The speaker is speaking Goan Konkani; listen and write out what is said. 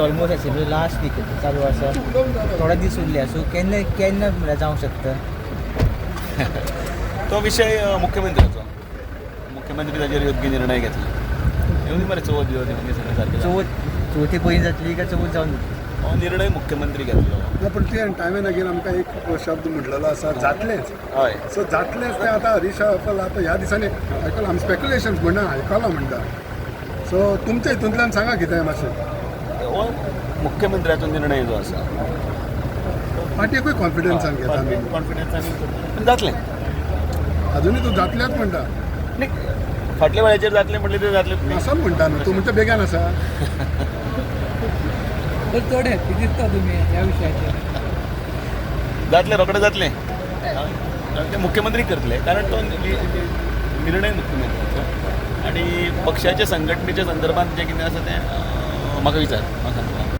ऑलमोस्ट असेंब्ली लास्ट वीक चालू आसा, थोडे दीस उरले, सो केन्ना केन्ना म्हळ्यार जावंक शकता? तो विशय मुख्यमंत्र्याचो. मुख्यमंत्री ताजेर योग्य निर्णय घेतले. येवंदी मरे चवथ बिवथ, येवंदी, सगळें सारकें जातलें. चवथ, चवथी पयलीं जातली काय चवथ जावन जातली? हो निर्णय मुख्यमंत्री घेतलो. ना, पण तुवें टायम एंड अगेन आमकां एक शब्द म्हटलेलो आसा, जातलेंच. हय. सो जातलेंच तें आतां रिशफल आतां ह्या दिसांनी आयकलां आमी, स्पेक्युलेशन्स म्हणना, आयकलां म्हणटा. सो तुमच्या हितूंतल्यान सांगा कितें मातशें. हो मुख्यमंत्र्याचो निर्णय जो आसा. पार्टीकूय कॉन्फिडन्सान घेता न्हू. कॉन्फिडन्सान पण जातलें. अजुनूय तूं जातलेंच म्हणटा. न्ही, फाटल्या वेळाचेर जातलें म्हटलें तें जातलें न्ही. असो म्हणटा न्हू तूं, म्हणटा बेगान आसा. तर चड हॅप्पी दिसता तुमी ह्या विशयाचेर. जातलें, रोखडें जातलें. कारण ते मुख्यमंत्री करतले, कारण तो निर्णय मुख्यमंत्र्याचो. आनी पक्षाच्या संघटनेच्या संदर्भात जें कितें आसा तें म्हाका विचार, हांव सांगता.